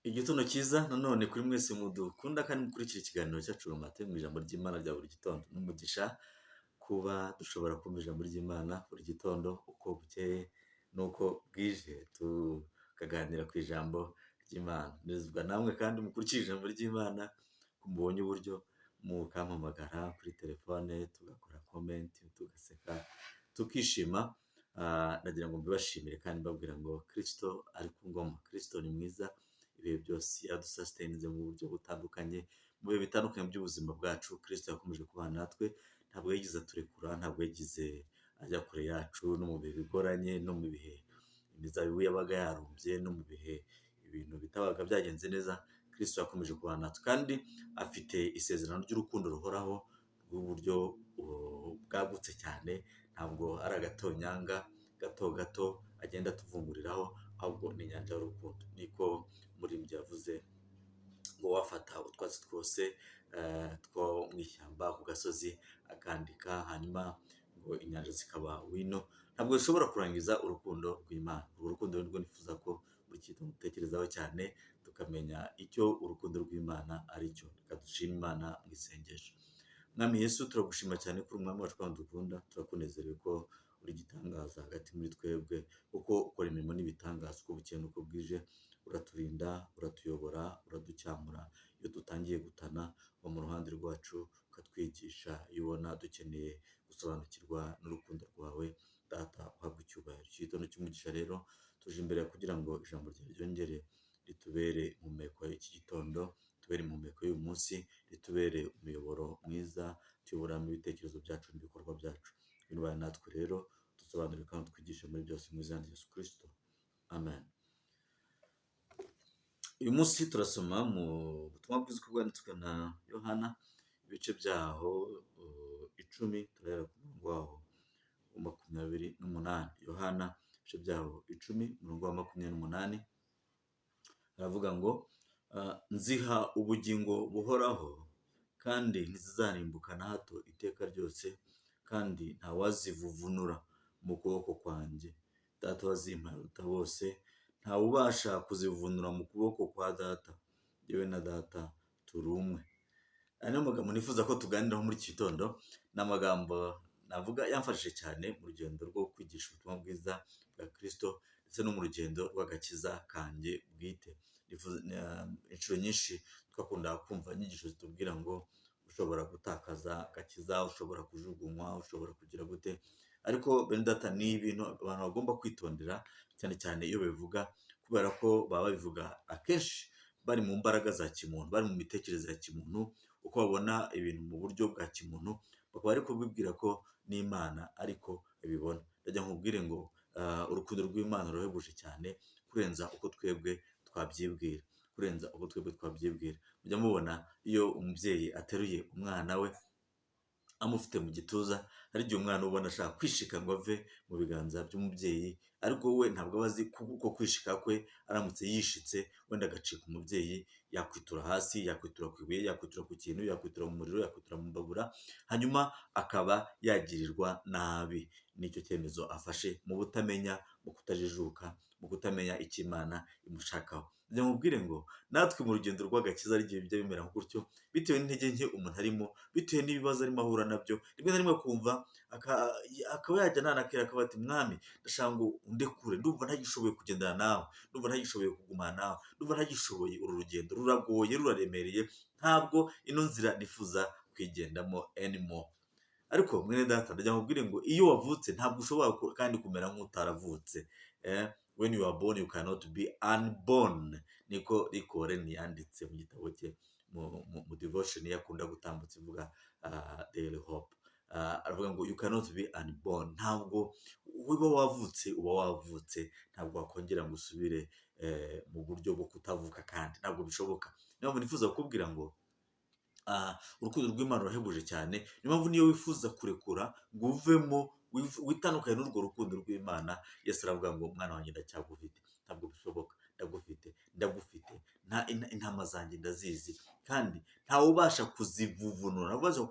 Igitondo cyiza nanone kuri mwese mudukunda kandi mukurikira ikiganiro cyacu Romate mu ijambo ry'Imana rya buri gitondo. Ni umugisha kuba dushobora kumva ijambo ry'Imana buri gitondo uko bukeye n'uko bwije, tukaganira ku ijambo ry'Imana. Nezezwa namwe kandi mukurikira ijambo ry'Imana, mubonye uburyo mukampamagara kuri telefone, tugakora comment, tugaseka, tukishima. Ndagira ngo mbibashimire kandi mbabwira ngo Kristo ari ku ngoma. Kristo ni mwiza ibihe byose, yadusustaininze mu buryo butandukanye, mu bihe bitandukanye by'ubuzima bwacu. Kristo yakomeje kubana natwe, ntabwo yigeze aturekura, ntabwo yigeze ajya kure yacu, no mu bihe bigoranye, no mu bihe imizabibu yabaga yarumbye, no mu bihe ibintu bitabaga byagenze neza, Kristo yakomeje kubana natwe. Kandi afite isezerano ry'urukundo ruhoraho rw'uburyo bwagutse cyane, ntabwo ari agatonyanga gato gato agenda atuvunguriraho, ahubwo ni inyanja y'urukundo. Niko umuririmbyi yavuze ngo wafata utwatsi twose two mu ishyamba ku gasozi akandika, hanyuma ngo inyanja zikaba wino, ntabwo zishobora kurangiza urukundo rw'Imana. Urwo rukundo nirwo nifuza ko buri kintu dutekerezaho cyane, tukamenya icyo urukundo rw'Imana ari cyo. Reka dushime Imana mu isengesho. Mwami Yesu, turagushima cyane ko uri umwami wacu kandi dukunda, turakunezerewe ko uri igitangaza hagati muri twebwe, kuko ukora imirimo n'ibitangaza uko bukeye n'uko bwije, uraturinda, uratuyobora, uraducyamura. Iyo dutangiye gutana, uba mu ruhande rwacu ukatwigisha. Iyo ubona dukeneye gusobanukirwa n'urukundo rwawe, Data, uhabwe icyubahiro. Iki gitondo cy'umugisha rero tuje imbere kugira ngo ijambo ryawe ryongere ritubere impumeko y'iki gitondo, ritubere impumeko y'uyu munsi, ritubere umuyoboro mwiza tuyoboramo ibitekerezo byacu n'ibikorwa byacu. Ngwino natwe rero, dusobanurire kandi twigishe muri byose, mu izina rya Yesu Kristo. Amen. Uyu munsi turasoma mu butumwa bwiza uko bwanditswe na Yohana, ibice byaho 10, turahera ku murongo waho wa 28. Yohana, ibice byaho 10, umurongo wa 28, aravuga ngo: "Nziha ubugingo buhoraho, kandi ntizizarimbuka na hato iteka ryose, kandi ntawazivuvunura mu kuboko kwanjye. Data wazimpaye aruta bose, ntawubasha kuzivunura mu kuboko kwa Data. Jyewe na Data turi umwe." Aya niyo magambo nifuza ko tuganiraho muri iki gitondo. Ni amagambo navuga yamfashije cyane mu rugendo rwo kwigisha ubutumwa bwiza bwa Kristo ndetse no mu rugendo rw'agakiza kanjye bwite. Inshuro nyinshi twakunda kumva inyigisho zitubwira ngo ushobora gutakaza agakiza, ushobora kujugunywa, ushobora kugira gute, ariko bene data, ni ibintu abantu bagomba kwitondera cyane cyane iyo babivuga, kubera ko baba babivuga akenshi bari mu mbaraga za kimuntu, bari mu mitekerereze ya kimuntu, uko babona ibintu mu buryo bwa kimuntu, bakaba bari kubibwira ko n'Imana ariko ibibona. Ndagira ngo nkubwire ngo urukundo rw'Imana ruhebuje cyane kurenza uko twebwe twabyibwira, kurenza uko twebwe twabyibwira. Mujya mubona iyo umubyeyi ateruye umwana we amufite mu gituza, hari igihe umwana ubona ashaka kwishika ngo ave mu biganza by'umubyeyi, ariko we ntabwo aba azi ko kwishika kwe, aramutse yishitse wenda agacika umubyeyi, yakwitura hasi, yakwitura ku ibuye, yakwitura ku kintu, yakwitura mu muriro, yakwitura mu mbabura, hanyuma akaba yagirirwa nabi n'icyo cyemezo afashe mu butamenya, mu kutajijuka, mu kutamenya icyo Imana imushakaho. Ndagira ngo nkubwire ngo natwe mu rugendo rw'agakiza hari igihe bijya bimera gutyo, bitewe n'intege nke umuntu arimo, bitewe n'ibibazo arimo ahura nabyo, rimwe na rimwe akumva akaba yajya nanakera akavuga ati: "Mwami, ndashaka ngo undekure, ndumva ntagishoboye kugendana nawe, ndumva ntagishoboye kugumana nawe, ndumva ntagishoboye, uru rugendo ruragoye, ruraremereye, ntabwo ino nzira nifuza kuyigendamo anymore." Ariko mwene data, ndagira ngo nkubwire ngo iyo wavutse ntabwo ushobora kandi kumera nk'utaravutse. When you are born, you cannot be unborn, niko Rick Warren yanditse mu gitabo cye, mu devotion yakunda gutambutsa ivuga Daily Hope. Aravuga ngo you cannot be unborn. Ntabwo uba wavutse, uba wavutse, ntabwo wakongera ngo usubire mu buryo bwo kutavuka kandi ntabwo bishoboka. Niyo mpamvu nifuza kukubwira ngo urukundo rw'Imana rurahebuje cyane. Niyo mpamvu niyo wifuza kurekura ngo uvemo, witandukanye n'urwo rukundo rw'Imana, Yesu aravuga ngo: "Mwana wanjye, ndacyagufite, ntabwo bishoboka, ndagufite, ndagufite, intama zanjye ndazizi, kandi ntawe ubasha kuzivuvunura." Ntabwo ubasha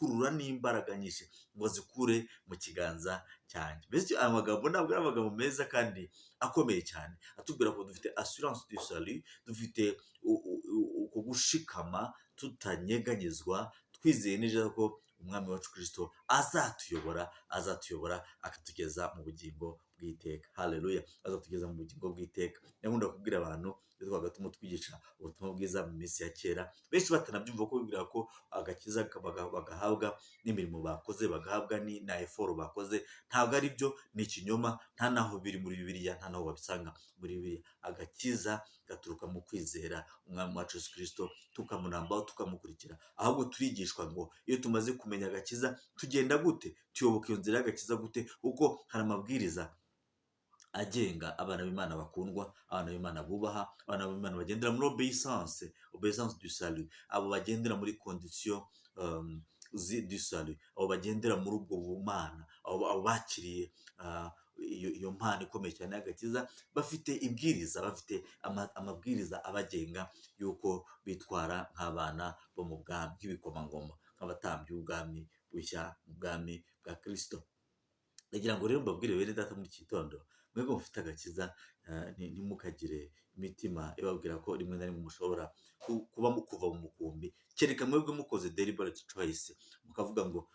kuzikurura n'imbaraga nyinshi ngo azikure mu kiganza cyanjye. Mbese aya magambo ntabwo ari amagambo meza kandi akomeye cyane, atubwira ko dufite assurance du salut, dufite uko gushikama tutanyeganyezwa, twizeye neza ko Umwami wacu Kristo azatuyobora akatugeza mu bugingo bw'iteka. Haleluya, azatugeza mu bugingo bw'iteka. Nkunda kubwira abantu iyo twabaga turimo twigisha ubutumwa bwiza mu minsi ya kera, benshi batanabyumva, ko bibwira ko agakiza bagahabwa n'imirimo bakoze, bagahabwa na effort bakoze. Ntabwo ari byo, ni ikinyoma, nta naho biri muri Bibiliya, nta naho wabisanga muri Bibiliya. Agakiza gaturuka mu kwizera Umwami wacu Yesu Kristo, tukamunambaho, tukamukurikira. Ahubwo turigishwa ngo iyo tumaze kumenya agakiza tugenda gute, tuyoboka iyo nzira y'agakiza gute, kuko hari amabwiriza agenga abana b'Imana bakundwa, abana b'Imana bubaha, abana b'Imana bagendera muri obéissance du salut, abo bagendera muri condition du salut, abo bagendera muri ubwo bumana, abo bakiriye iyo mpano ikomeye cyane y'agakiza, bafite ibwiriza, bafite amabwiriza abagenga y'uko bitwara nk'abana bo mu bwami, nk'ibikomangoma, nk'abatambyi b'ubwami bushya, mu bwami bwa Kristo. Ndagira ngo rero mbabwire bene data muri iki gitondo, mwebwe mufite agakiza, ntimukagire imitima ibabwira ko rimwe na rimwe mushobora kuba kuva mu mukumbi, kereka mwebwe mukoze deliberate choice, mukavuga ngo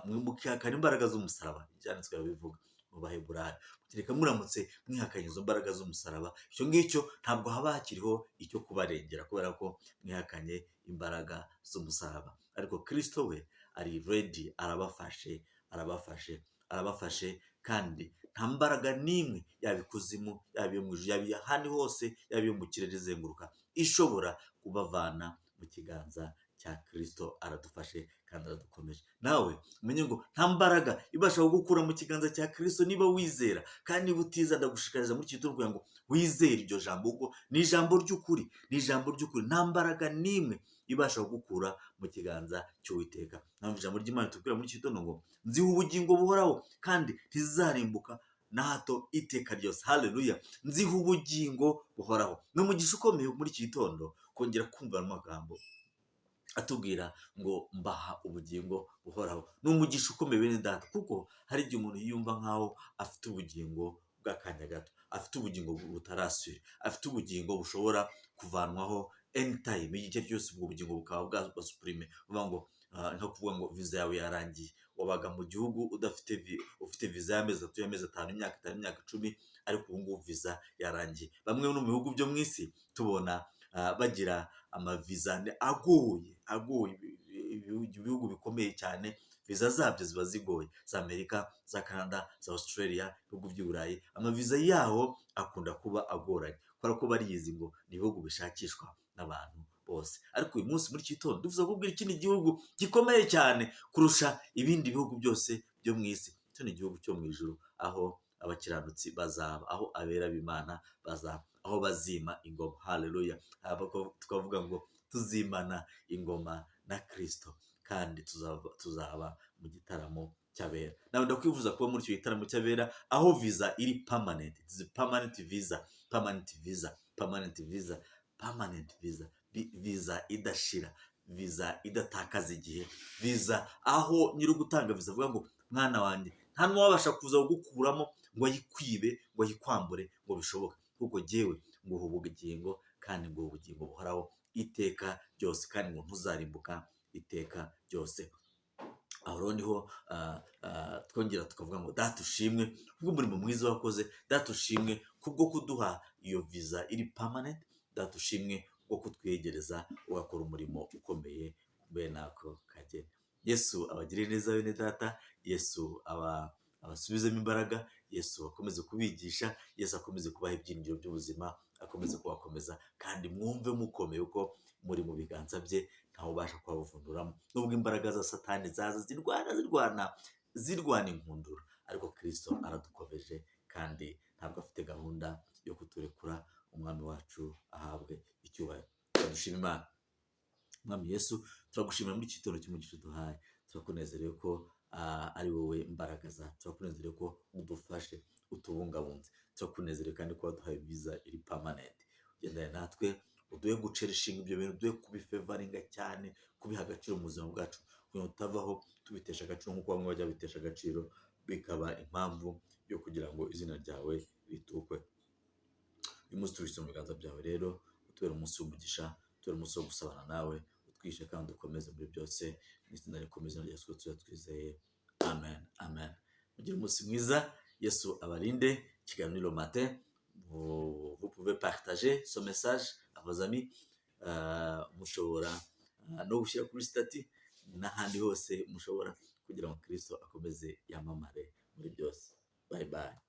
mukihakana imbaraga z'umusaraba. Ibyanditswe bivuga mu Baheburayo, kereka muramutse mwihakanye izo mbaraga z'umusaraba, icyo ngicyo ntabwo haba hakiriho icyo kubarengera, kubera ko mwihakanye imbaraga z'umusaraba. Ariko Kristo we ari ready, arabafashe, arabafashe, arabafashe, kandi nta mbaraga n'imwe, yaba ikuzimu, yaba iyo mu ijuru, yaba ahandi hose, yaba iyo mu kirere izenguruka, ishobora kubavana mu kiganza cya Kristo. Aradufashe kandi aradukomeje. Nawe umenye ngo nta mbaraga ibasha kugukura mu kiganza cya Kristo niba wizera. Kandi niba utiza, ndagushishikariza muri iki gitondo kugira ngo wizere iryo jambo, kuko ni ijambo ry'ukuri, ni ijambo ry'ukuri. Nta mbaraga n'imwe ibasha kugukura mu kiganza cy'Uwiteka. Mpamvu ijambo ry'Imana tubwira muri iki gitondo ngo nziha ubugingo buhoraho kandi ntizarimbuka na hato iteka ryose. Haleluya, nziha ubugingo buhoraho. Ni umugisha ukomeye muri iki gitondo kongera kumva ayo magambo atubwira ngo mbaha ubugingo buhoraho. Ni umugisha ukomeye bene data, kuko hari igihe umuntu yiyumva nkaho afite ubugingo bw'akanya gato, afite ubugingo butarasubira, afite ubugingo bushobora kuvanwaho anytime, igihe icyo ari cyo cyose, ubwo bugingo bukaba bwasupprimé. Uvuga ngo nko kuvuga ngo viza yawe yarangiye, wabaga mu gihugu udafite ufite viza y'amezi 3, y'amezi 5, imyaka 5, imyaka 10, ariko ubu ngubu viza yarangiye. Bamwe no mu bihugu byo mu isi tubona bagira amaviza agoye, agoye. Ibihugu bikomeye cyane viza zabyo ziba zigoye, za Amerika, za Canada, za Australia, ibihugu by'i Burayi, amaviza yaho akunda kuba agoranye kubera ko bariyizi ngo ni ibihugu bishakishwa n'abantu bose. Ariko uyu munsi muri iki gitondo dufuza kubwira ikindi gihugu gikomeye cyane kurusha ibindi bihugu byose byo mu isi. Icyo ni igihugu cyo mu ijuru, aho abakiranutsi bazaba, aho abera b'Imana bazaba, aho bazima ingoma. Haleluya, tukavuga ngo tuzimana ingoma na Kristo kandi tuzaba mu gitaramo cy'abera. Nawe ndakwifuza kuba muri icyo gitaramo cy'abera, aho visa iri permanent. It is permanent visa, permanent visa, permanent visa, permanent visa, visa idashira, visa idatakaza igihe, visa aho nyiri gutanga visa avuga ngo mwana wanjye, nta n'uwabasha kuza kugukuramo ngo ayikwibe, ngo ayikwambure, ngo bishoboke, kuko jyewe nguha ubugingo kandi nguha ubugingo buhoraho iteka ryose, kandi ngo ntuzarimbuka iteka ryose. Aho rero niho twongera tukavuga ngo Data ushimwe kubw'umurimo mwiza wakoze, Data ushimwe kubwo kuduha iyo visa iri permanent, Data ushimwe bwo kutwegereza ugakora umurimo ukomeye bene ako kageni. Yesu abagirire neza bene data, Yesu abasubizemo imbaraga, Yesu akomeze kubigisha, Yesu akomeze kubaha ibyiringiro by'ubuzima, akomeze kubakomeza, kandi mwumve mukomeye uko muri mu biganza bye, ntawe ubasha kubavunduramo. Nubwo imbaraga za Satani zaza zirwana, zirwana, zirwana inkundura, ariko Kirisito aradukomeje kandi ntabwo afite gahunda yo kuturekura. Umwami wacu ahabwe icyubahiro. Turadushima Imana. Mwami Yesu, turagushimira muri iki gitondo cy'umugisha uduhaye. Turakunezerewe ko ari wowe mbaraga zacu, turakunezerewe ko udufashe, utubungabunze. Turakunezerewe kandi ko waduhaye visa iri permanent. Ugendane natwe. Uduhe gucherishinga ibyo bintu, uduhe kubifavoringa cyane, kubiha agaciro mu buzima bwacu, kugira ngo tutavaho tubitesha agaciro nk'uko bamwe bajya babitesha agaciro, bikaba impamvu yo kugira ngo izina ryawe ritukwe. Uyu munsi tubishyize mu biganza byawe rero, utubere umunsi w'umugisha, utubere umunsi wo gusabana nawe, utwigishe kandi ukomeze muri byose, mu izina rikomeye, izina rya Yesu Kristo twizeye. Amen, amen. Mugire umunsi mwiza, Yesu abarinde. Ikiganiro matin, vous pouvez partager ce message à vos amis, mushobora no gushyira kuri statut n'ahandi hose mushobora, kugira ngo Kristo akomeze yamamare muri byose. Bye bye.